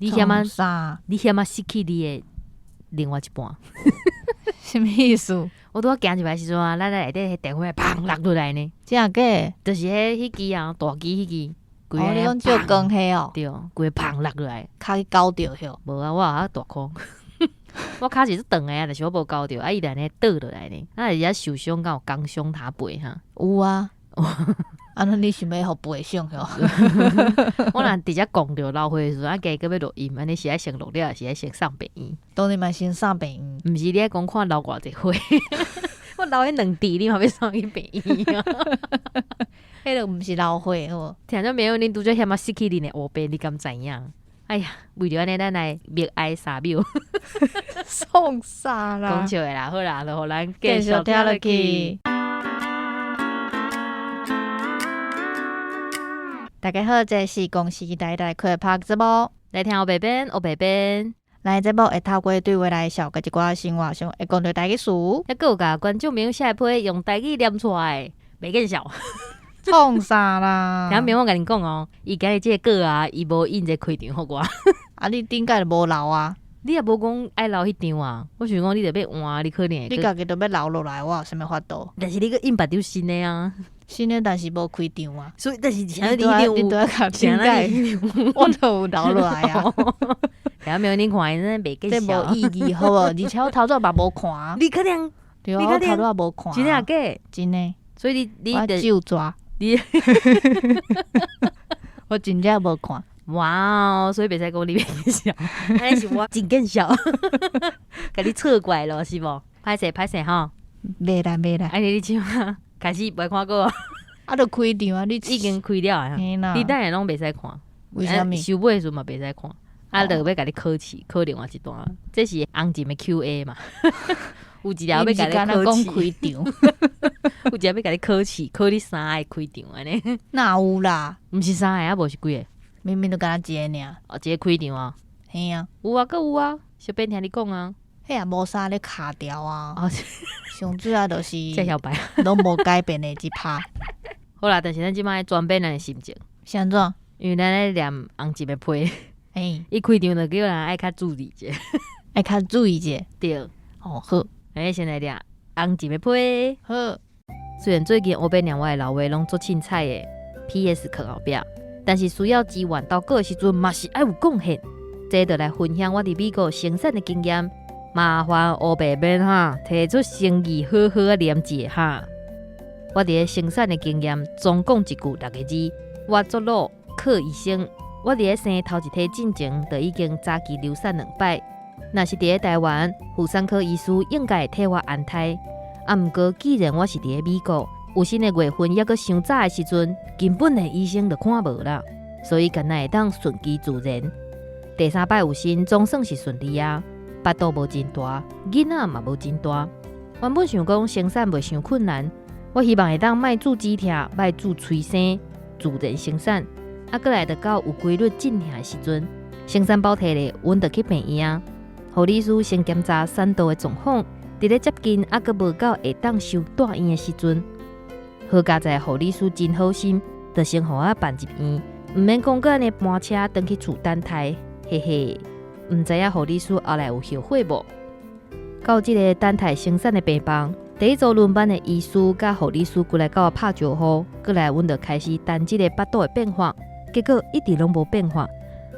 你嫌啊？創啥？你嫌啊失去你的另外一半？啥物意思？我拄仔行入來時陣啊，咱內底彼電火砰落落來呢。真的假？就是彼彼支啊，大支彼支。哦，你講照光彼哦？對，規个砰落落來。跤去勾著許。無啊，我也較大箍。我跤是足長的啊，但是我無勾著，啊伊就按呢倒落來呢。啊，而且受傷敢有工傷通賠哈？有啊。啊，那你想欲予賠償許？我若直接講著流血的時陣，啊，加閣欲錄音，按呢是愛先錄了，還是愛先送病院？當然嘛，先送病院。毋是你愛講看流偌濟血？我流彼兩滴，你嘛欲送去病院啊？彼個毋是流血好無？聽眾朋友，恁拄才嫌啊失去恁的烏爸，你敢知影？哎呀，為著按呢，咱來默哀3秒。創啥啦？講笑的啦，好啦，就予咱繼續聽落去。大家好，這是公視台台開拍節目，來聽烏白編，烏白編。咱節目會透過對話來紹介一寡生活上會講著台語詞，猶閣有共觀眾朋友寫批用台語念出來，袂見笑。創啥啦？聽眾朋友我共恁講哦，伊今日這個稿啊，伊無印這個開場予我。啊，你頂擺就無留啊？你也無講愛留彼張啊？我想講你著欲換，你可能你家己都欲留落來，我有啥物法度？但是你閣印別張新的啊。新的，但是無開場啊。所以，但是啥你一定有，你都愛共頂擺，我都有留落來啊。聽眾朋友，恁看伊這袂見笑。這無意義好無？而且我頭拄嘛無看。你確定？對啊，我頭拄仔無看。真的假？真的。所以你你我手抓。你我真正無看。哇哦！所以袂使講你袂見笑，按呢是我真見笑，共你錯怪咯，是無？歹勢歹勢吼。袂啦袂啦。按呢你這馬開始袂看過。啊，都開場啊！你已經開了啊？你等下攏袂使看。為啥物？收尾的時陣嘛袂使看。啊，就欲共你考試，考另外一段。這是紅針的 Q&A 嘛？有一條欲共你考試。開場。有一條欲共你考試，考你三个開場按呢。哪有啦？毋是三個啊，無是幾個？明明就敢若一個爾。哦，一個開場啊。嘿啊。有啊，閣有啊，小編聽你講啊。彼也無啥咧卡掉啊。上主要就是攏無改變的一拍。好啦，但是咱這擺轉變咱的心情。是按怎？因為咱咧念紅針的批，欸，伊開場就叫人愛較注意者，愛較注意者。對。哦，好。咱先來念紅針的批。好。雖然最近烏白念我的老話攏足凊彩的，P.S. 囥後壁，但是需要支援到閣的時陣嘛是愛有貢獻。這就來分享我佇美國生產的經驗，麻煩烏白編哈提出誠意，好好仔念一下哈。我佇咧生產的經驗，總共一句六個字：我做老靠醫生。我佇咧生頭一胎進前，就已經早期流產兩擺。若是佇咧台灣，婦產科醫師應該會替我安胎。啊，毋過既然我是佇咧美國，有生的月份猶閣傷早的時陣，根本連醫生都看無啦，所以敢若會當順其自然。第三擺有生總算是順利啊，腹肚無真大，囡仔嘛無真大。原本想講生產袂傷困難，我希望會當莫注止痛，莫注催生，自然生產。啊，閣來就到有規律陣痛的時陣，生產包提咧，阮就去病院啊。護理師先檢查產道的狀況，佇咧接近猶閣無到會當收住院的時陣，好佳哉護理師真好心，就先予我辦入院，毋免講閣按呢搬車轉去厝等待，嘿嘿。毋知影護理師後來有後悔無？到這个等待生產的病房，第一組輪班的醫師佮護理師過來共我拍招呼，過來阮就開始等這個腹肚的變化，結果一直攏無變化，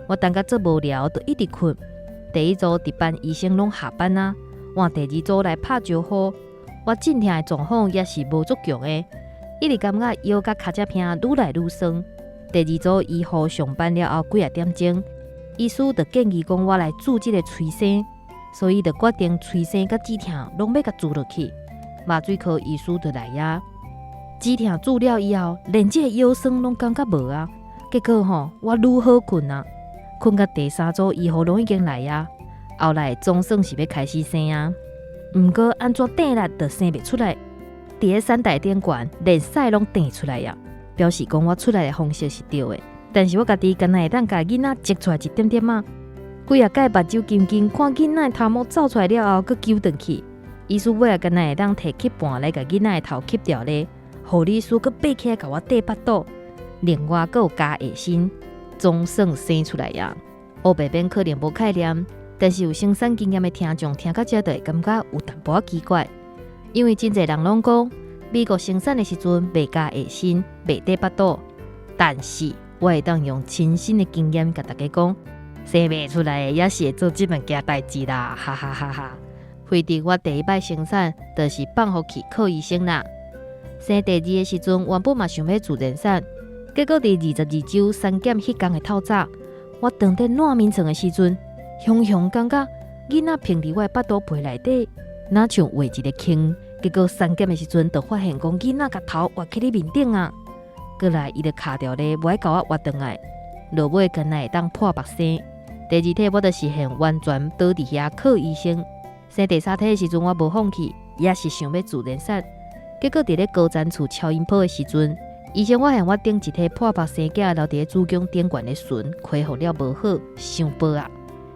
我等甲足無聊，就一直睏。第一組值班醫生攏下班啊，換第二組來拍招呼，我陣痛的狀況也是無足強的，一直感覺腰佮跤脊骿愈來愈酸。第二組醫護上班了後幾仔點鐘，醫師就建議講我來注這個催生，所以就決定催生佮止痛攏欲共注落去。麻醉科醫師就來啊，止痛注了以後，連這個腰酸攏感覺無啊。結果吼，我愈好睏啊，睏到第三組醫護攏已經來啊。後來總算是欲開始生啊，毋過按怎硩力就生袂出來，佇咧產台頂懸連屎攏硩出來啊，表示講我出來的方式是對的。但是我家己敢若會當共囡仔擠出來一點點仔，幾仔擺目睭金金看囡仔的頭毛走出來了後，閣揪轉去。醫師尾仔敢若會當提吸盤來共囡仔的頭吸掉咧，護理師閣爬起來共我硩腹肚，另外閣有加下身，總算生出來啊！烏白編可能無概念，但是有生產經驗的聽眾聽到這就會感覺有淡薄仔奇怪，因為真濟人攏講美國生產的時陣袂咬下身，袂綴腹肚，但是我會當用親身的經驗共大家講，生袂出來的也是會做這兩件代誌啦，哈哈哈哈！回憶我第一擺生產，就是放予去靠醫生啦。生第二个時陣，原本嘛想欲自然產，結果佇22週產檢彼工的透早，我躺佇爛眠床的時陣，雄雄感覺囡仔平佇我的腹肚皮內底，若像畫一个圈。結果產檢的時陣，就發現講囡仔共頭倚去你面頂啊！過來伊就卡著咧，無愛共我倚轉來，落尾敢若會當破腹生。第二體我就實現完全倒佇遐靠醫生。生第三體的時陣，我無放棄，也是想欲自然產。結果佇咧高層厝超音波的時陣，醫生發現我頂一體破腹生囝留佇咧子宮頂懸的唇恢復了無好，傷薄啊！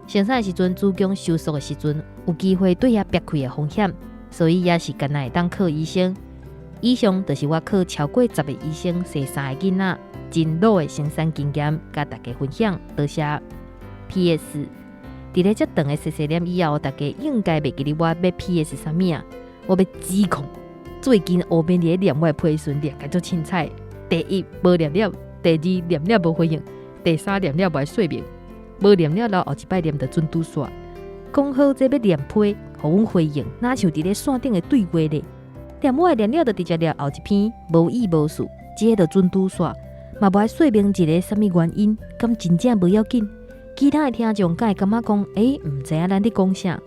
生產的時陣子宮收縮的時陣，有機會對遐癟開的風險，所以也是干焦會當靠醫生。以上就是我靠超過10个醫生生三个囡仔，真老的生產經驗，共大家分享。多謝。P.S. 佇咧遮長的細細念以後，大家應該袂記得我欲 P.S. 啥物啊？我欲指控最近烏編佇咧念我的批信，念甲足凊彩。第一無念了，第二念了無回應，第三念了無愛說明，無念了後後一擺念就準拄煞。講好這欲念批，予阮回應，若像佇咧線頂的對話咧。念我的念了就直接念後一篇，無意無思，這个就準拄煞，嘛無愛說明一个啥物原因，敢真正無要緊？其他的聽眾敢會感覺講，欸，毋知影咱佇講啥？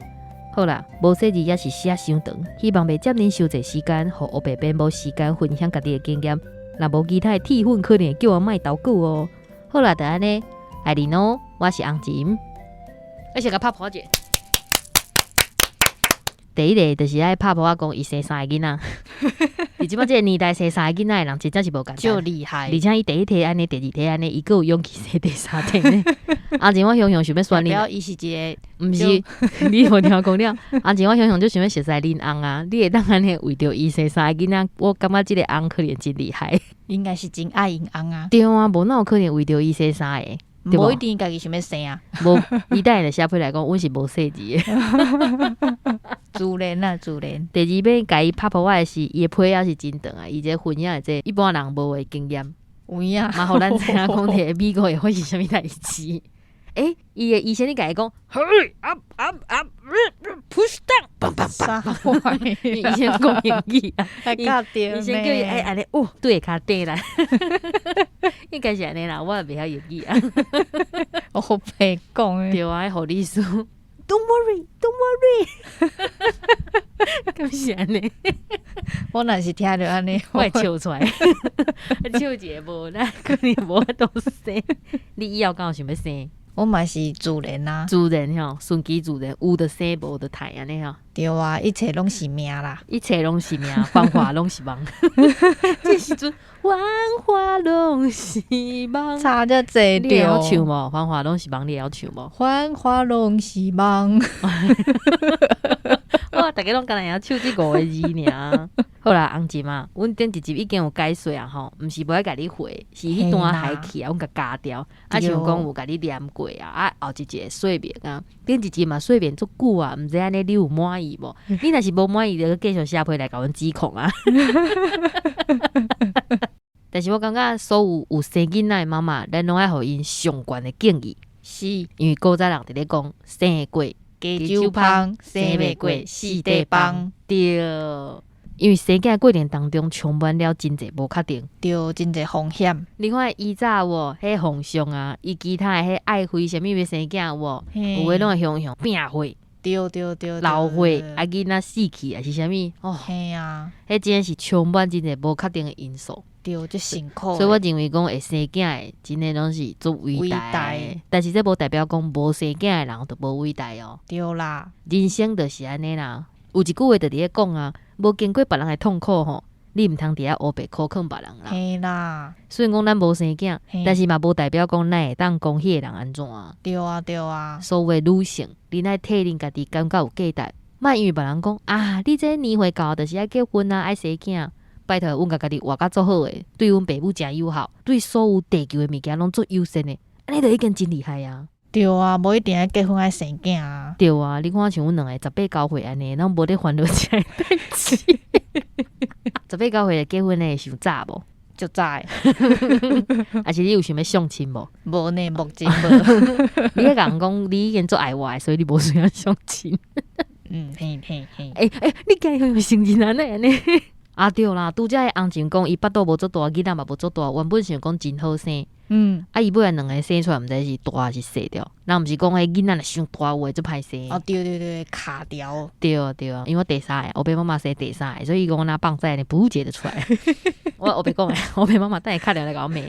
好啦，無細字也是寫傷長，希望袂佔恁傷濟時間，予烏白編無時間分享家己的經驗。若無其他的鐵粉，可能會叫我莫投稿哦。好啦，就按呢，愛你喏，我是紅琴，我先共拍噗仔者。第一个就是愛拍噗仔講，伊生三个囡仔。佇這擺這个年代生三个囡仔的人，真正是無簡單。足厲害。而且伊第一胎按呢，第二胎按呢，伊閣有勇氣生第三胎呢。阿晴，我雄雄想欲選你。伊是一个，毋是，你無聽我講了。阿晴，我雄雄就想欲熟似恁翁啊，你會當按呢為著伊生三个囡仔，我感覺這个翁可能真厲害。應該是真愛𪜶翁啊。對啊，無哪有可能為著伊生三个。無一定家己想欲生啊。無，伊等下就寫批來講，阮是無細字的。自然啊，自然。第二欲共伊拍噗仔的是，伊的批也是真長啊，伊這分享的這一般人無的經驗。有影。嘛，予咱知影講，佇美國會發生啥物代誌。欸，伊的醫生你共伊講，Hurry up up up push down，砰砰砰。醫生講英語啊，醫生叫伊愛按呢，哦，對跤短來，應該是按呢啦，我也袂曉英語啊。我白講的。對啊，護理師，Don't worry，Don't worry，敢是按呢？我若是聽著按呢，我會笑出來，笑一下無，咱可能無法度生。你以後敢有想欲生？我嘛是自然啊，自然吼，順其自然，有就生，無就趁按呢吼。對啊，一切攏是命啦，一切攏是命，繁華攏是夢。這時陣繁華攏是夢，差遮濟。你會曉唱無？繁華攏是夢，你會曉唱無？繁華攏是夢。哇，逐家攏干焦會曉唱這五个字爾。好啦，紅琴啊，阮頂一集已經有解說啊吼，毋是無愛共你回，是彼段害去啊，阮共加掉。啊，像講有共你念過啊，啊後一集說明啊，頂一集嘛說明足久啊，毋知按呢你有滿意無？你若是無滿意，就繼續寫批來共阮指控啊。但是我感覺所有有生囡仔的媽媽，咱攏愛予𪜶上懸的敬意。是，因為古早人佇咧講生過加酒芳，生袂過四塊放。對。因為生囝過程當中充滿了真濟無確定，對，真濟風險。你看以早無，彼皇上啊，伊其他的彼愛妃啥物欲生囝有無？有的攏會雄雄拚血，流血，啊囡仔死去抑是啥物？哦，嘿啊，彼真的是充滿真濟無確定的因素。對，足辛苦。所以我認為講會生囝的，真的攏是足偉大的。但是這無代表講無生囝的人就無偉大哦。對啦，人生就是按呢啦。有一句話就佇咧講啊，無經過別人的痛苦吼，你毋通佇遐烏白苦勸別人啦。嘿啦，雖然講咱無生囝，但是嘛無代表講咱會當講彼個人按怎。對啊，對啊。所謂女性，恁愛替恁家己感覺有價值，莫因為別人講啊，你這年歲到就是愛結婚啊，愛生囝。拜託，阮共家己活甲足好的，對阮爸母誠友好，對所有地球的物件攏足友善的，按呢就已經真厲害啊！對啊，無一定愛結婚愛生囝啊。對啊，你看像阮兩个十八九歲按呢，攏無咧煩惱這个代誌。十八九歲就結婚的傷早無？足早的。還是你有想欲相親無？無呢，目前無。你彼共講，你已經足愛我的，所以你無需要相親。嗯，嘿嘿嘿。欸欸，你竟然有承認按呢按呢？啊對啦，拄才彼紅情講伊腹肚無足大，囡仔嘛無足大，原本想講真好生。啊，伊尾仔兩个生出來，毋知是大還是細著。人毋是講彼囡仔若傷大有的足歹生。哦，對對對，卡掉。對啊對啊，因為我第三个，烏爸媽媽生第三个，所以伊講我若放屎呢，噗一下就出來。我烏白講的，烏爸媽媽等下敲電話來共我罵。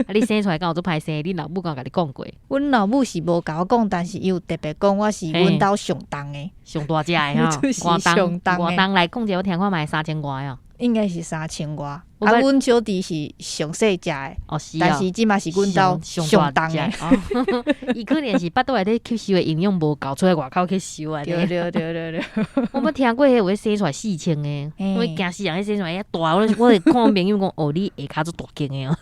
啊，你生出來敢有足歹生？恁老母敢有共你講過？阮老母是無共我講，但是伊有特別講我是阮兜上重的，上大隻的吼，就是上重的。偌重來講者，我聽看覓三千外哦。應該是三千外。啊，阮小弟是上細隻的，哦是但是這嘛是阮兜上重的。伊可能是腹肚內底吸收的營養無夠，出來外口吸收啊。對對對對對。我捌聽過彼有生出來4000的，我驚死人，彼生出來遐大，我我會看阮朋友講，哦，你下跤足大間的哦。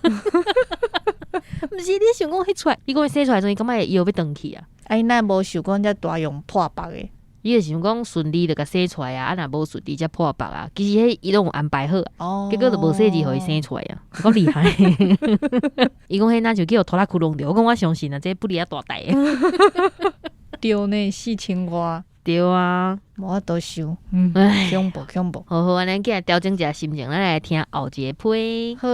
毋是你想講彼出來，伊講伊生出來時陣，伊感覺會腰欲斷去啊？啊，伊哪無想講遮大用破腹的？伊就想講順利就共生出來啊，啊若無順利才破腹啊。其實彼伊攏有安排好，結果就無細膩予伊生出來啊，夠厲害。伊講彼若就叫拖拉庫弄著，我講我相信啊，這不離仔大台。對呢，四千外。對啊，無法度想，嗯，恐怖恐怖。好好，按呢，今日調整一下心情，咱來聽後一个批。好，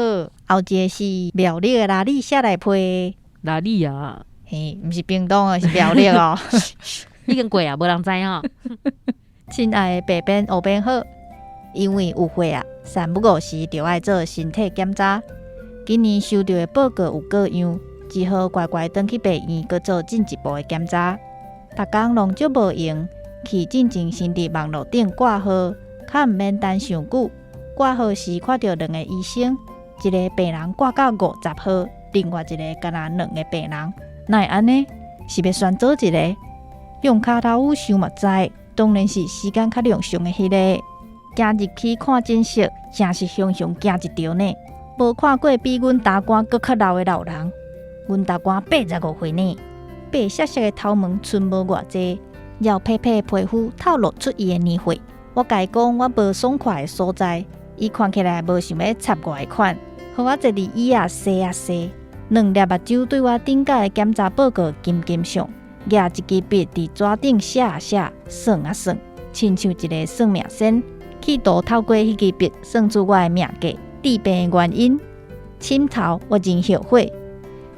後一个是苗栗的拉里寫來批。拉里啊？嘿，毋是屏東啊，是苗栗哦。已經過啊，無人知吼。親愛的白編、烏編好，因為有血壓，三不五時就愛做身體檢查。今年收著的報告有過樣，只好乖乖轉去病院，閣做進一步的檢查。逐工攏足無閒，去進前先佇網路頂掛號，較毋免等傷久。掛號時看著兩个醫生，一个病人掛到50號，另外一个干焦兩个病人，哪會按呢？是欲選佗一个？用跤頭趺想嘛知，當然是時間較冗長的彼个。行入去看診室，誠是雄雄驚一著呢。無看過比阮大官閣較老的老人，阮大官85歲呢，白雪雪的頭毛賰無偌濟，了皮皮皮膚透露出伊的年歲。我共伊講我無爽快的所在，伊看起來無想欲插我的款，予我坐佇椅仔踅啊踅，兩粒目睭對我頂蓋的檢查報告緊緊上。舉一支筆佇紙頂寫啊寫，算啊算，親像一个算命仙，企圖透過彼支筆算出我的命格、致病的原因。診頭我真後悔，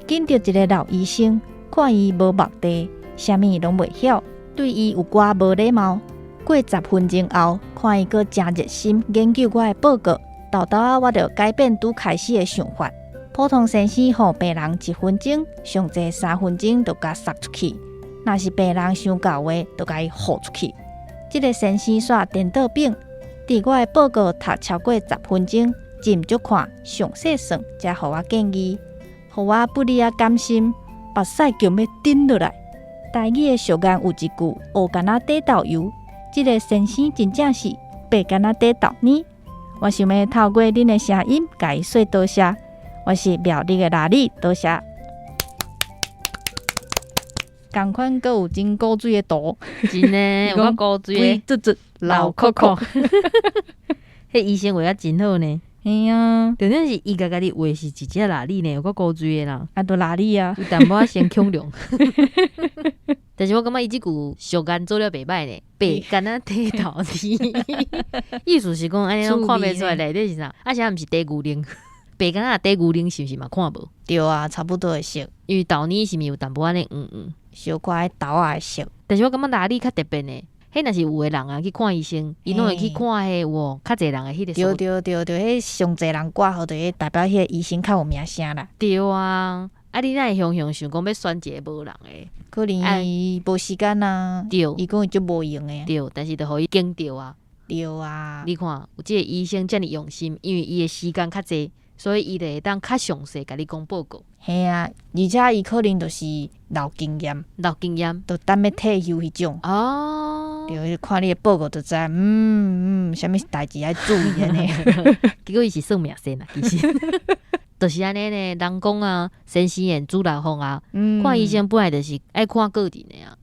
見著一个老醫生，看伊無目地，啥物攏袂曉，對伊有寡無禮貌。過10分鐘後，看伊閣誠熱心研究我的報告，沓沓仔我就改變拄開始的想法。普通先生予病人一分鐘，上濟3分鐘就共捒出去。若是病人傷厚話，就共伊唬出去。這个先生煞顛倒反，佇我的報告讀超過十分鐘，斟酌看，詳細算，才予我建議，予我不離仔甘心，目屎強欲頂落來。台語的俗諺有一句：烏矸仔塊豆油。這个先生真正是白矸仔塊豆呢。我想欲透過恁的聲音，共伊說多謝。我是苗栗的拉里，多謝。仝款，閣有真古錐的圖，真的有夠古錐的，嘟嘟老扣扣。彼醫生畫得真好呢。嘿啊，重點是伊共家己畫是一隻拉里呢，有夠古錐的啦。啊，就拉里啊，有淡薄仔先恐龍。但是我感覺伊這句俗諺做了袂䆀呢，白矸仔塊豆奶。意思是講按呢攏看袂出來內底是啥，啊啥毋是塊牛奶。白矸仔塊牛奶是毋是嘛看無？對啊，差不多的色。因為豆奶是毋是有淡薄仔按呢黃黃？小可豆仔的色。但是我感覺拉里較特別呢，彼若是有的人啊去看醫生，伊攏會去看彼有無較濟人的彼个。對對對對，彼上濟人掛號，就彼代表彼个醫生較有名聲啦。對啊，啊你哪會雄雄想講欲選一个無人的？可能伊無時間啊。對，伊講伊足無閒的。對，但是就予伊揀著啊。對啊。你看，有這个醫生遮爾用心，因為伊的時間較濟。所以伊就會當較詳細共你講報告。嘿啊，而且伊可能就是老經驗，老經驗，就等欲退休彼種。哦，對，看你的報告就知，啥物代誌愛注意按呢。結果伊是算命仙啦，其實。就是按呢呢，人講啊，先生緣主來福啊，看醫生本來就是愛看個人的啊。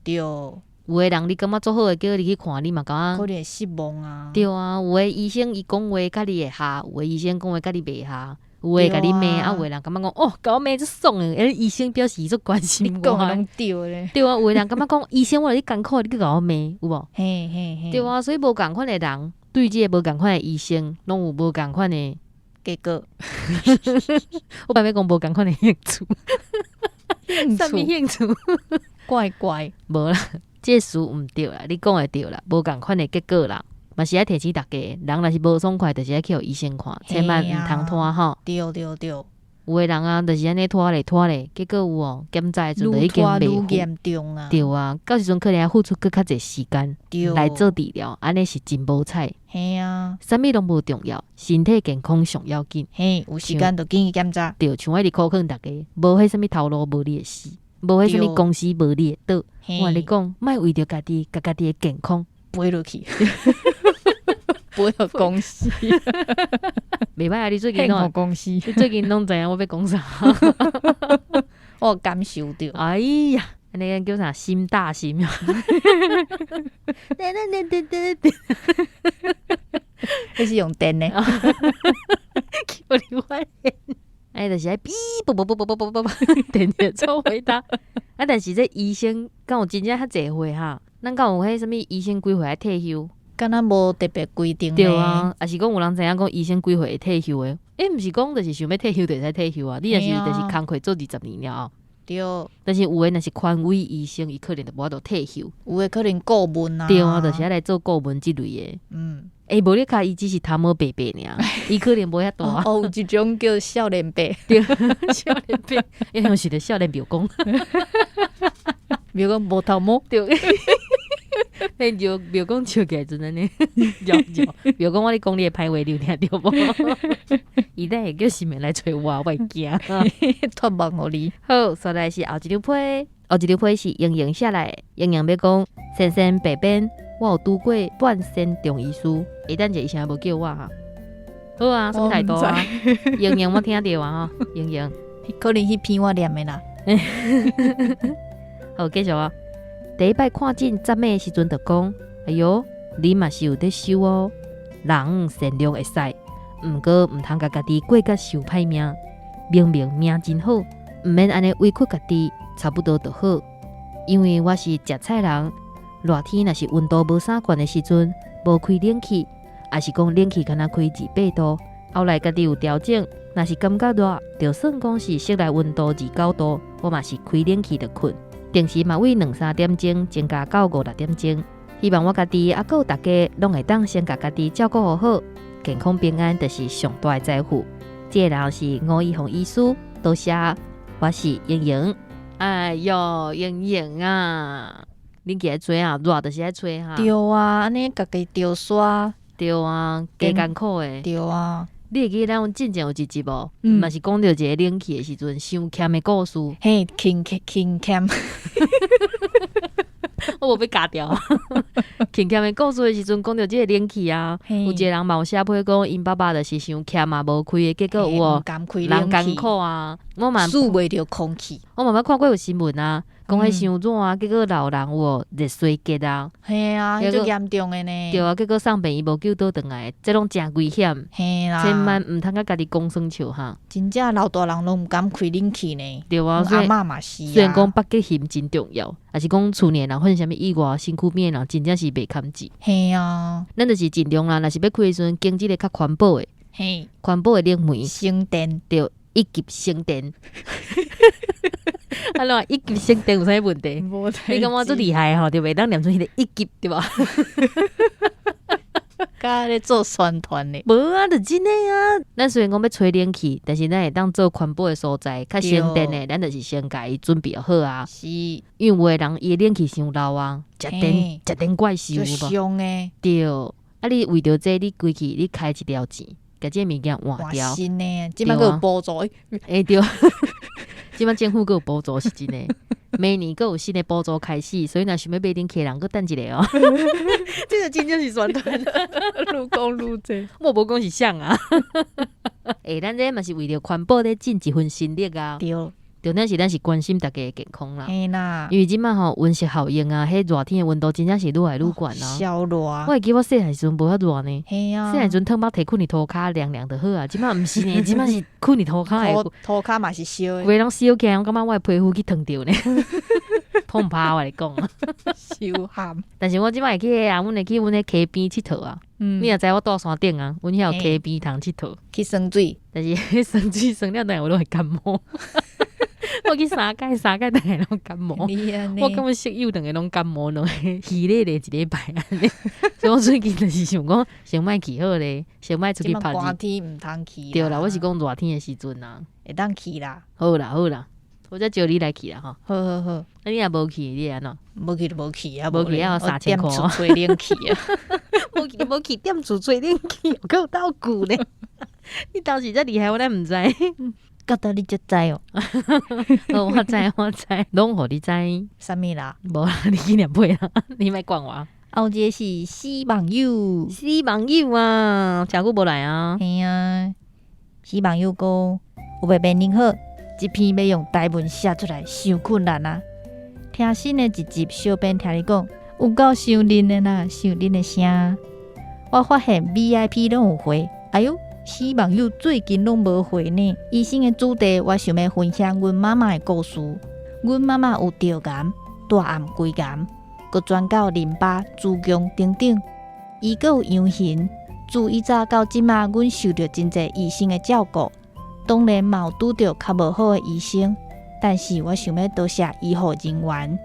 有的人你感覺足好的，叫你去看，你嘛感覺可能會失望啊。對啊，有的醫生伊講話佮你會合，有的醫生講話佮你袂合，有的共你罵，啊，有的人感覺講哦，共我罵足爽的，欸，醫生表示伊足關心我。你講的攏對咧。對啊，有的人感覺講醫生我來你艱苦，你閣共我罵，有無？嘿嘿嘿。對啊，所以無仝款的人對這個無仝款的醫生，攏有無仝款的結果。我本來欲講無仝款的興趣。啥物興趣？怪怪。無啦，這個詞毋對啦，你講的對啦，無仝款的結果啦，嘛是愛提醒大家，人若是無爽快，就是愛去予醫生看，千萬毋通拖吼。對對對。有的人啊，就是按呢拖咧拖咧，結果有哦，檢查的時陣就已經愈拖愈嚴重啊。對啊，到時陣可能愛付出閣較濟時間來做治療，按呢是真無彩。嘿啊。啥物攏無重要，身體健康上要緊。嘿，有時間就緊去檢查。對，像我一直苦勸大家，無彼啥物頭路無你的事，無彼啥物公司無你的倒。我共你講，莫為著家己，共家己的健康賠落去。賠予公司，袂歹啊！你最近攏公司，你最近攏知影我欲講啥？我有感受著。哎呀，那個叫啥？心大心。對對對對對，彼是用電的。我你發現，哎，就是愛嗶，啵啵啵啵啵啵啵，電電做回答。啊，但是這醫生敢有真正遐濟歲哈？咱敢有彼啥物醫生幾歲愛退休？敢若無特別規定。對啊，抑是講有人知影講醫生幾歲會退休的？欸，毋是講就是想欲退休就會使退休啊？你若是就是工課做20年了後。對。但是有的若是權威醫生，伊可能就無法度退休。有的可能顧問啊。對啊，就是愛來做顧問這類的。欸，無你看伊只是頭毛白白爾，伊可能無遐大。哦，有一種叫少年白。對，少年白，伊像是咧少年廟公。廟公無頭毛。對。嘿，廟廟公笑起來陣按呢，搖搖。廟公，我咧講你的歹話，你有聽著無？伊等下叫神明來揣我，我會驚。託夢予你。好，煞來是後一張批，後一張批是瑩瑩寫來的。瑩瑩欲講，先生白編，我有拄過半身中醫師，欸，等者醫生無叫我哈。好啊，啥物態度啊？瑩瑩，我聽著啊吼，瑩瑩。可能彼篇我念的啦。好，繼續啊。第一擺看診針的時陣，就講：哎喲，你嘛是有咧修哦。人善良會使，毋過毋通共家己過甲傷歹命。明明命真好，毋免按呢委屈家己，差不多就好。因為我是食菜人，熱天若是溫度無啥懸的時陣，無開冷氣，抑是講冷氣干焦開28度，後來家己有調整，若是感覺熱，就算講是室內溫度29度，我嘛是開冷氣就睏。定時嘛為兩三點鐘增加到五六點鐘，希望我家己抑閣有大家攏會當先共家己照顧好好，健康平安就是上大的財富。這個人是吳怡宏醫師，多謝，我是瑩瑩。哎喲，瑩瑩啊，恁起來吹啊，熱就是愛吹哈。對啊，按呢家己著煞。對啊，加艱苦的。對啊。你會記得咱阮進前有一集無？嘛是講著一個冷氣的時陣，傷儉的故事。嘿，輕輕儉。我無欲咬掉。輕儉的故事的時陣，講著這個冷氣啊，有一個人嘛有寫批講，𪜶爸爸就是傷儉嘛，無開的，結果有哦，人艱苦啊。我嘛吸袂著空氣。我嘛捌看過有新聞啊，講彼傷熱啊，結果老人有哦熱衰竭啊。嘿啊，彼足嚴重的呢。對啊，結果送病伊無救倒轉來，這攏誠危險。嘿啦，千萬毋通共家己講耍笑哈。真正老大人攏毋敢開冷氣呢。對啊，阿嬤嘛是。雖然講北極熊真重要，抑是講厝內人發生啥物意外，身軀邊的人真正是袂堪治。嘿啊，咱就是盡量啦，若是欲開的時陣，揀這個較環保的。嘿，環保的冷媒。省電。對，一級省電。啊怎，一級省電有啥物問題？你感覺足厲害吼，對袂當念出彼個一級對無？敢咧做宣傳咧？無啊，就真的啊。咱雖然講欲吹冷氣，但是咱會當做環保的所在，較省電的，咱就是先共伊準備好啊。因為有的人伊的冷氣傷老啊，食電食電怪獸有無？傷的。對，啊你為著這個，你規氣你開一條錢，共這個物件換掉。新的，這擺閣有補助。欸對，這擺政府閣有補助是真的。每年閣有新的補助開始，所以若想欲買冷氣的人，閣等一下哦。這個真正是宣傳，愈講愈濟，我無講是誰啊。欸，咱這嘛是為著環保咧盡一份心力啊。對。重點是咱是關心大家的健康啦。嘿啦。因為這擺吼溫室效應啊，彼熱天的溫度真正是愈來愈懸啊。燒熱。我會記我細漢時陣無遐熱呢。嘿啊。細漢時陣褪腹提睏佇塗跤涼涼就好啊，這擺毋是呢，這擺是睏佇塗跤會。塗跤嘛是燒的。規個攏燒起來，我感覺我的皮膚去燙著呢。痛趴我來講。燒譀。但是我這擺會去啊，阮會去阮彼溪邊𨑨迌啊。你若知我住山頂啊，阮遐有溪邊通𨑨迌。去耍水。但是耍水耍了轉來我攏會感冒。我去三擺三擺轉來攏感冒。我感覺室友兩个攏感冒，兩個虛咧咧一禮拜按呢。所以我最近就是想講，先莫去好咧，先莫出去曬。寒天毋通去。對啦，我是講熱天的時陣啊。會當去啦。好啦好啦，我才招你來去啦吼。好好好。啊，你若無去，你會按怎？無去就無去啊，無去猶3000箍。踮厝吹冷氣啊。無去就無去，踮厝吹冷氣，閣有鬥舊咧。你當時遮厲害，我哪毋知？覺得你才知哦。好，我知我知，攏予你知。啥物啦？無啦，你去念背啦，你莫管我。後一個是死網友，死網友啊，誠久無來啊。嘿啊，死網友講，有白編恁好，這篇欲用台文寫出來，傷困難啊。聽新的一集，小編聽你講，有夠想恁的啦，想恁的聲。我發現 VIP 攏有回，哎喲。死網友最近攏無回呢。醫生的主題，我想欲分享阮媽媽的故事。阮媽媽有腸癌、大暗歸癌，閣轉到淋巴、子宮等等。伊閣有陽性。自以早到這馬，阮受著真濟醫生的照顧。當然嘛有拄著較無好的醫生，但是我想欲多謝醫護人員。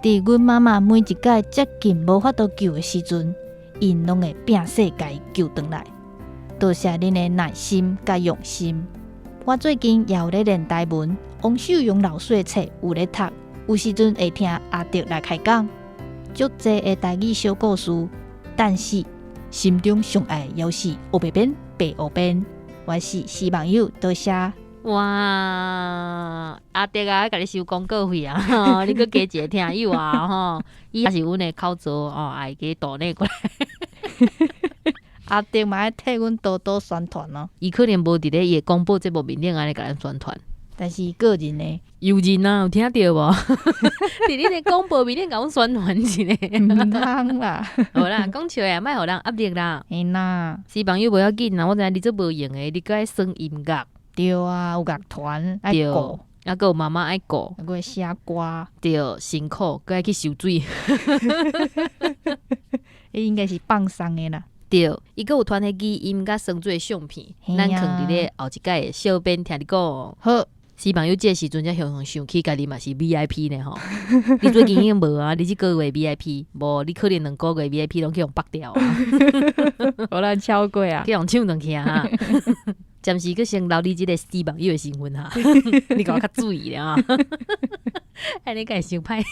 佇阮媽媽每一擺接近無法度救的時陣，𪜶攏會拼勢共伊救轉來。多謝恁的耐心佮用心。我最近也有咧練台文，王秀榮老師的冊有咧讀，有時陣會聽阿德來開講，足濟的台語小故事。但是心中上愛的猶是烏白編白烏編。我是死網友，多謝。哇，阿德啊，共你收廣告費啊！你閣加一個聽友啊！吼，伊也是阮的口座哦，會記抖內過來。阿德嘛愛替阮多多宣傳哦。伊可能無佇咧伊的廣播節目面頂按呢共咱宣傳，但是個人呢，有人啊，有聽著無？佇恁的廣播面頂共阮宣傳一下，毋通啦。好啦，講笑的，莫予人壓力啦。嘿啦，死網友無要緊啦，我知影你足無閒的，你閣愛耍音樂。對啊，有樂團愛顧，啊，閣有媽媽愛顧，閣愛寫歌，對，辛苦，閣愛去受水。伊應該是放鬆的啦。對，伊閣有傳彼語音佮耍水的相片，咱囥佇咧後一擺的小編聽你講。好，死網友這個時陣才雄雄想起家己嘛是 VIP 呢吼。你最近已經無啊？你這個月 VIP 無？你可能兩個月 VIP 攏去予縛掉啊！予咱超過啊！去予搶轉去啊！暫時閣先留你這個死網友的身份哈，你共我較注意咧啊！按呢敢會傷歹？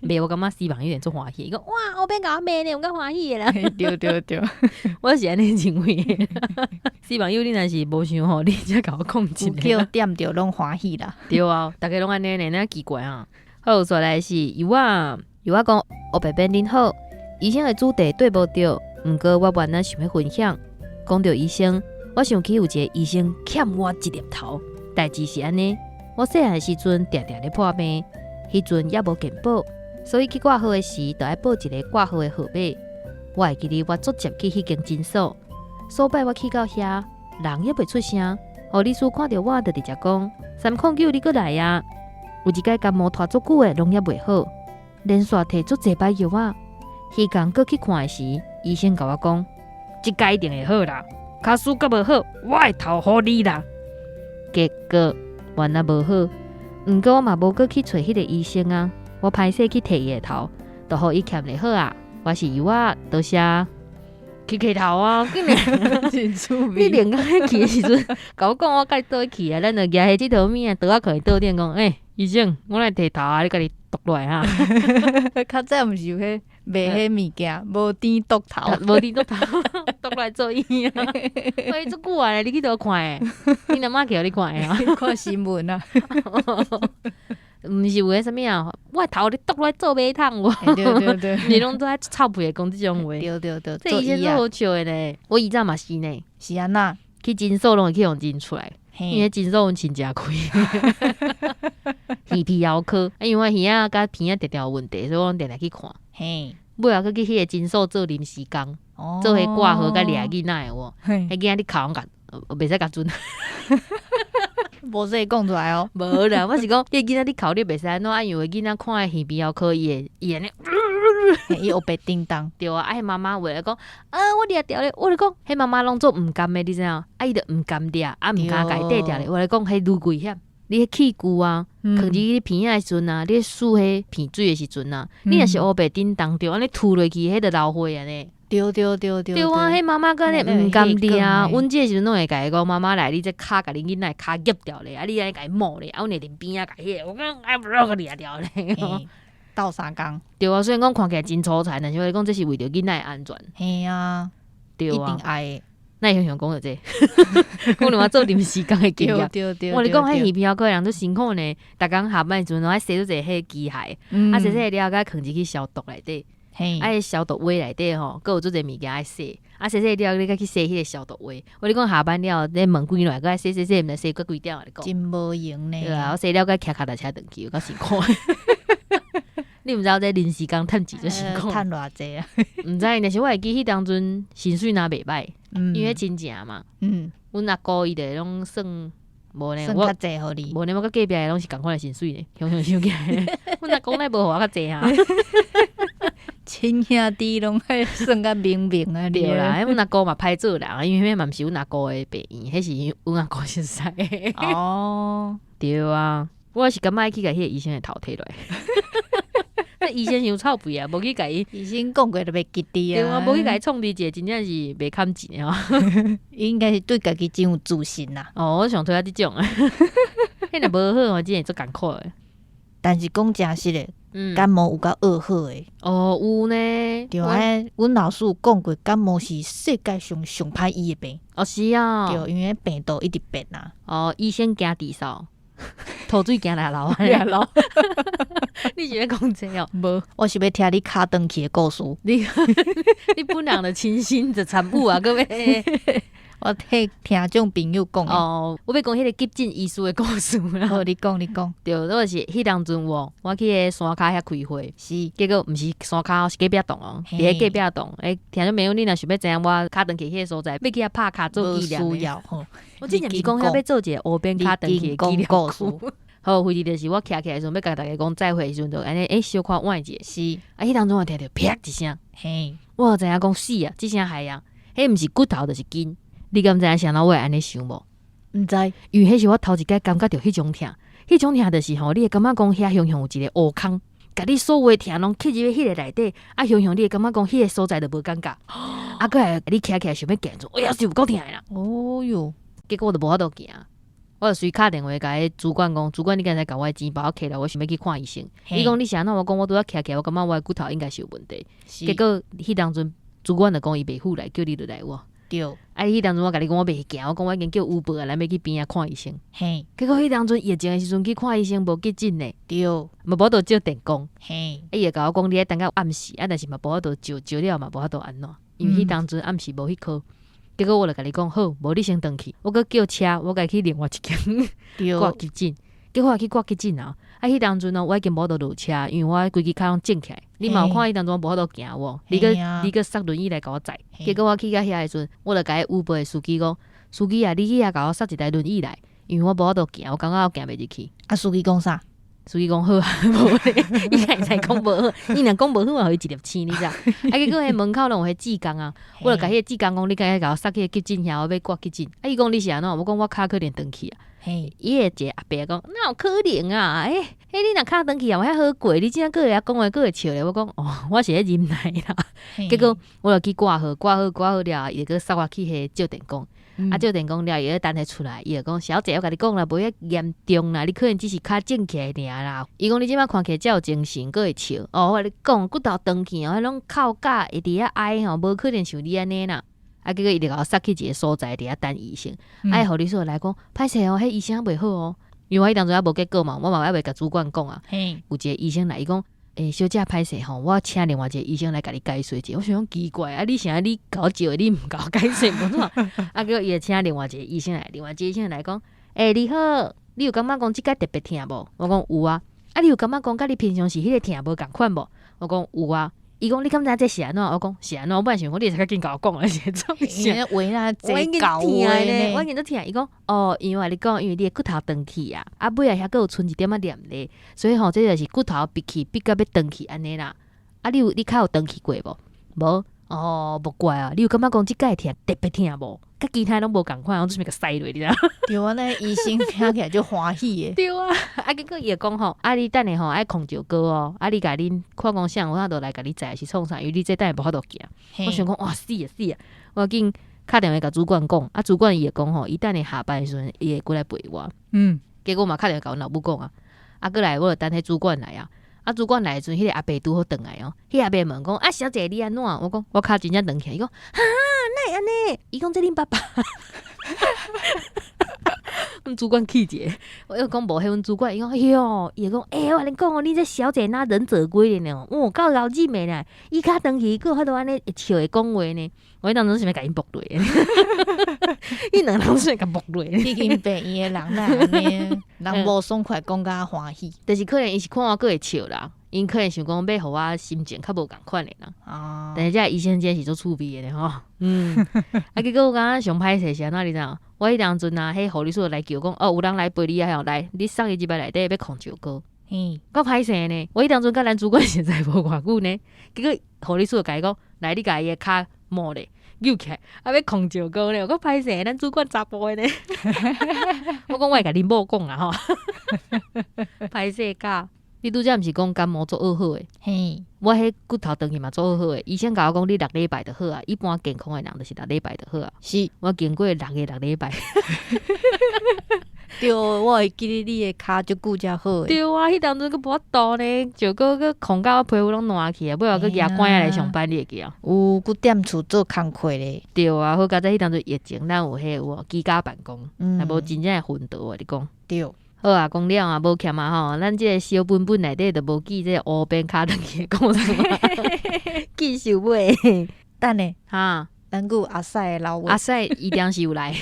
袂，我感覺死網友會足歡喜，伊講哇，後邊共我罵呢，有夠歡喜的啦。對對對，我是按呢認為的。死網友，你若是無想吼，你才共我講一下。有叫點著攏歡喜啦。對啊，逐家攏按呢呢，哪奇怪啊？好，煞來是尤仔，尤仔講，烏白編恁好，醫生的主題對無著，毋過我原來想欲分享。講著醫生，我想起有一個醫生欠我一粒頭。代誌是按呢，我細漢時陣定定咧破病，彼陣猶無健保。所以去掛號的時，就愛報一个掛號的號碼。我會記得我足捷去彼間診所，所擺我去到遐，人猶袂出聲。護理師看著我，就直接講：309，你閣來啊！有一擺感冒拖足久的，攏猶袂好，連續摕足濟擺藥仔。彼工閣去看的時，醫生共我講：這擺一定會好啦，跤輸閣無好，我的頭予你啦。結果原來無好，毋過我嘛無閣去揣彼个醫生啊。我歹勢去提伊的頭，就予伊欠咧好啊！我是尤仔，多謝去提頭啊！你連工去的時陣，共我講我共你倒去啊！咱就舉彼這佗物仔，桌仔囥佇桌頂講，欸，醫生，我來提頭啊！你家己篤落來哈。較早毋是有彼賣彼物件，無甜篤頭，無甜篤頭，篤落來做醫啊！喂，足久啊，你去佗看的？你阿媽去予你看的啊？看新聞啊！毋是有彼啥物啊？我的頭你篤落來做馬桶無？對對對，你攏總愛臭屁的講這種話。對對對，這醫生足好笑的呢。我以前嘛是呢。是按怎？去診所攏會去予認出來，因為診所阮親戚開。耳鼻喉科，啊，因為我耳仔佮鼻仔定定有問題，所以我攏定定去看。尾仔閣去彼个診所做臨時工，做彼掛號佮掠囡仔的有無？彼囡仔咧哭，攏共袂使共准。無說講出來哦。無啦，我是講，彼個囡仔咧哭，你袂使按怎？啊，因為囡仔看耳鼻喉科，伊會伊按呢，伊烏白叮當。對啊，啊，彼媽媽話來講，啊，我掠著咧，我咧講，彼媽媽攏足毋甘的，你知影？啊，伊就毋甘掠，啊，毋敢共伊綴著咧。我咧講，彼愈危險。你彼器具啊，囥佇你鼻仔的時陣啊，你欶彼鼻水的時陣啊，你若是烏白叮當著，按呢吐落去，彼就流血按呢。對對對對。對啊，彼媽媽閣按呢毋甘掠，阮這個時陣攏會共伊講，媽媽來，你這跤共恁囡仔的跤夾掉咧，啊，你按呢共伊摸咧，啊，阮會佇邊仔共彼個，我講哎，不掠掉咧。鬥相共。對啊，雖然講看起來真粗殘，但是我講這是為著囡仔的安全。嘿啊，對啊，一定愛的。哪會雄雄講著這個？講著我做臨時工的經驗。對對。我咧講，彼耳鼻喉科的人足辛苦呢，逐工下班的時陣攏愛洗做一個彼個機械，啊，洗洗了後，閣囥入去消毒內底。啊，消毒杯內底吼，閣有足濟物件愛洗，啊，洗洗了，你閣去洗彼個消毒杯。我咧講下班了，咧門關落來，閣愛洗洗洗，毋知洗到幾點啊？你講。真無閒呢。對啊，我洗了閣騎跤踏車轉去，有夠辛苦。你毋知影這臨時工趁錢足辛苦。趁偌濟啊？毋知，但是我會記彼當陣薪水若袂䆀，因為親情嘛。阮阿姑伊就攏算無呢，算較濟予你。無呢，我佮隔壁的攏是仝款的薪水呢，雄雄想起來，阮阿公哪無予我較濟啊？親兄弟攏愛算甲明明啊！對啦，阮阿姑嘛歹做人，因為彼嘛毋是阮阿姑的病院，彼是阮阿姑熟似。哦，對啊，我是感覺愛去共彼個醫生的頭提落來。那醫生傷臭屁啊，無去共伊醫生講過就袂記得啊。對啊，無去共伊創治一下，真正是袂堪錢的吼。應該是對家己真有自信啦。哦，我想推下這種，彼若無好，我真會足艱苦的。但是講誠實的，感冒有夠惡好的。哦，有呢。對啊，阮老師有講過，感冒是世界上上歹醫的病。哦，是啊。對，因為病毒一直變啊。哦，醫生驚低燒，吐水驚來流。來流。你是咧講這哦？無，我是欲聽你跤斷去的故事。你本人的親身就參與啊，閣欲。我聽聽眾朋友講。哦，我欲講彼个急診醫師的故事啦。好，你講，你講。對，我是彼當陣哦，我去彼个山跤遐開會，結果毋是山跤，是隔壁棟哦，佇彼隔壁棟。欸，聽眾朋友，你若想欲知影我跤斷去彼个所在，欲去遐拍跤做紀念。需要吼。我之前毋是講遐欲做一个烏邊跤斷去的紀念故事。好，反正就是我徛起來的時陣，欲共大家講再會的時陣，就按呢，欸，小可倚一下。啊，彼當陣我聽著啪一聲，我就知影講死啊，這聲害啊，彼毋是骨頭就是筋。你敢知影啥人我會按呢想無？毋知。因為彼是我頭一擺感覺著彼種疼，彼種疼就是吼，你會感覺講遐雄雄有一個烏空，共你所有的疼攏吸入去彼个內底，啊，雄雄你會感覺講彼个所在就無感覺，啊，閣來你徛起來想欲行，哎呀，是有夠疼的啦。哦喲，結果我就無法度行，我就隨敲電話共彼主管講，主管你敢會使共我的錢包摕來，我想欲去看醫生。伊講你是按怎？我講我拄仔徛起來，我感覺我的骨頭應該是有問題。結果彼當陣主管就講伊袂赴來，叫你落來我。對。啊！彼當陣我共你講，我袂行，我講我已經叫 Uber 啊，咱欲去邊仔看醫生。結果彼當陣疫情的時陣去看醫生無急診呢。嘛無法度照電光。啊，伊就共我講，你愛等到暗時，啊，但是嘛無法度照，照了嘛無法度按怎，因為彼當陣暗時無彼科。結果我就共你講，好，無你先轉去，我閣叫車，我共去另外一間掛急診。結果去掛急診啊！啊，彼當陣哦，我已經無法度落車，因為我規支跤攏腫起來。你嘛有看彼當陣我無法度行無？你閣捒輪椅來共我載。結果我去到遐的時陣，我就共彼 Uber 的司機講：司機啊，你去遐共我捒一台輪椅來，因為我無法度行，我感覺我行袂入去。啊，司機講啥？司機講好啊，無咧，伊會使講無好，伊若講無好嘛，予伊一粒星，你知？啊，結果彼門口攏有彼志工啊，我就共彼個志工講，你敢會共我捒去急診遐，我欲掛急診。啊，伊講你是按怎？我講我跤可能斷去啊。伊個一個阿伯講，哪有可能啊？欸，欸，你若跤斷去啊，有遐好過，你這閣會曉講話，閣會笑咧。我講哦，我是咧忍耐啦。結果我就去掛號，掛號掛好了，伊就閣捒我去彼個照電光。啊，照電光了，伊咧等彼出來，伊就講小姐，我共你講啦，無遐嚴重啦，你可能只是跤腫起來爾啦。伊講你這擺看起來遮有精神，閣會笑。哦，我共你講，骨頭斷去哦，彼攏哭甲會佇遐哀吼，無可能像你按呢啦。啊，結果伊就共我捒去一個所在佇遐等醫生。啊，護理師就來講，歹勢哦，彼醫生猶袂好哦，因為我彼當陣猶無結果嘛，我嘛猶袂共主管講啊。有一個醫生來，伊講。欸，小姐歹勢吼，我請另外一個醫生來共你解說者。我想講奇怪，啊你啥你共我照的，你毋共我解說無怎？啊結果伊就請另外一個醫生來，另外一個醫生來講，欸你好，你有感覺講這擺特別疼無？我講有啊。啊你有感覺講佮你平常時彼個疼無仝款無？我講有啊。伊講你敢知影這是按怎？我講是按怎？我本來想講你會使較緊共我講啊，是創啥？話啦，我已經疼呢，我已經足疼。伊講哦，因為我共你講，因為你的骨頭斷去啊，啊尾仔遐閣有賰一點仔黏咧，所以吼，這就是骨頭逼去逼甲欲斷去按呢啦。啊，你有你跤有斷去過無？無哦，無怪啊。你有感覺講這擺疼特別疼無？佮其他攏無仝款，我做啥物共塞落你知影？對啊，那醫生聽起來就歡喜的。對啊，啊結果伊就講吼，啊你等下吼愛控石膏哦，啊你共恁看講啥有法度來共你載是創啥？因為你這等下無法度行。我想講哇死啊死啊！我緊敲電話共主管講，啊主管伊會講吼，伊等下下班的時陣，伊會過來陪我。結果嘛敲電話共阮老母講啊，啊過來我就等彼主管來啊。啊主管來的時陣，彼個阿伯拄好轉來哦，彼個阿伯問講啊小姐你按怎？我講我跤真正斷去，伊講哈哪會按呢？伊講這恁爸爸。阮主管氣一下，我又講無彼阮主管，伊講喲，伊會講欸，我共你講哦，你這小姐若忍者龜的呢？哦，夠老忍的呢，伊跤斷去，閣有法度按呢會笑會講話呢。我彼當陣想欲共𪜶駁落，彼兩個人想欲共駁落。去見病院的人哪會按呢？人無爽快，講甲歡喜。就是可能伊是看我閣會笑啦，𪜶可能想講欲予我心情較無仝款的啦。但是這個醫生真是足趣味的呢吼。啊結果我感覺上歹勢是按怎你知影？我彼當陣啊，彼護理師來叫講，哦，有人來陪你啊，來，你送伊入來內底欲控石膏。夠歹勢呢！我彼當陣佮咱主管實在無偌久呢，結果護理師就共伊講，來，你共伊的跤摸咧，扭起來，啊欲控石膏呢，有夠歹勢，咱主管查埔的呢。我講我會共恁某講啦吼，歹勢甲。你拄才毋是講感冒足惡好的？我彼骨頭斷去嘛足惡好的。醫生共我講，你六禮拜就好啊。一般健康的人就是六禮拜就好啊。我經過六個六禮拜。對，我會記得你的跤足久才好的。對啊，彼當陣閣無法度呢，石膏閣控甲我皮膚攏爛去啊，尾後閣舉拐仔來上班，你會記哦？有，閣踮厝做工課咧。對啊，好佳哉彼當陣疫情，咱有彼個有無居家辦公，若無真正會昏倒我共你講。對。好啊，講了啊，無欠啊吼，咱這個小本本內底就無記這個烏邊跤斷去的故事嘛。繼續尾。等下，哈，咱閣有阿屎的老話。阿屎一定是有來。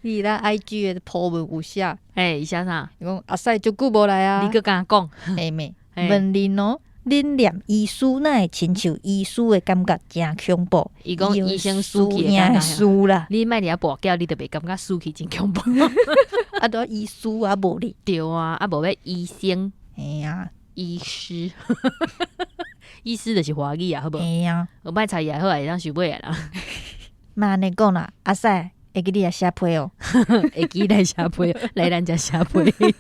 你咱 IG 的 po 文有寫。欸，伊寫啥？伊講阿屎足久無來啊。你閣共講。嘿咩？問恁哦，恁念醫師哪會親像醫師的感覺誠恐怖？伊講醫生死去的感覺。輸啦。你莫佇遐跋筊，你就袂感覺死去真恐怖。啊，都醫師啊，無咧。對啊，啊無欲醫生。嘿啊。醫師。醫師就是華語啊，好無？嘿啊。我莫猜伊好啊，會當收尾啊啦。莫按呢講啦，阿屎。會記你來寫批哦，會記來寫批，來咱遮寫批，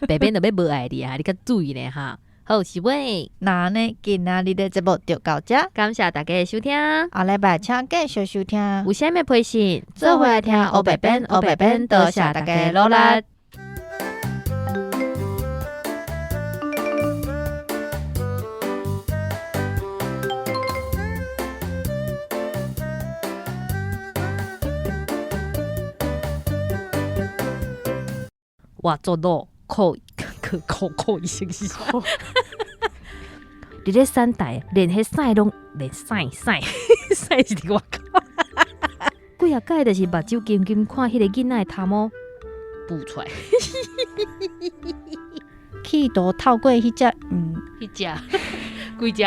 白變就欲無愛你啊！你較注意咧哈。好，收尾。那呢，今仔日的節目就到這，感謝大家的收聽。下禮拜請繼續收聽。有啥物批信，做伙來聽烏白編，烏白編，多謝大家的努力。我做老靠靠靠靠醫生是啥？佇咧散台，連彼屎攏連屎屎屎是佇外口。幾仔擺就是目睭金金看彼個囡仔的頭毛浮出來。企圖透過彼隻，彼隻，幾隻？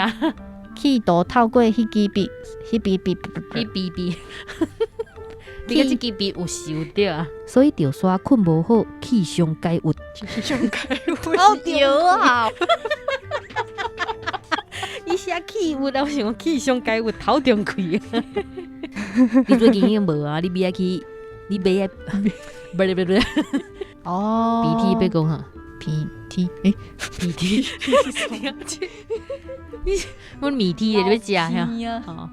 企圖透過彼支筆，彼支筆，彼支筆。你這支筆有收著啊？所以著煞睏無好，氣傷解鬱。氣傷解鬱。好對啊！伊寫氣鬱啊，我想講氣傷解鬱，頭中開。你最近已經無啊？你欲愛去？你欲愛？不是不是不是。哦。鼻涕欲講哈？鼻涕？欸？鼻涕？你阮米涕的，你欲食遐？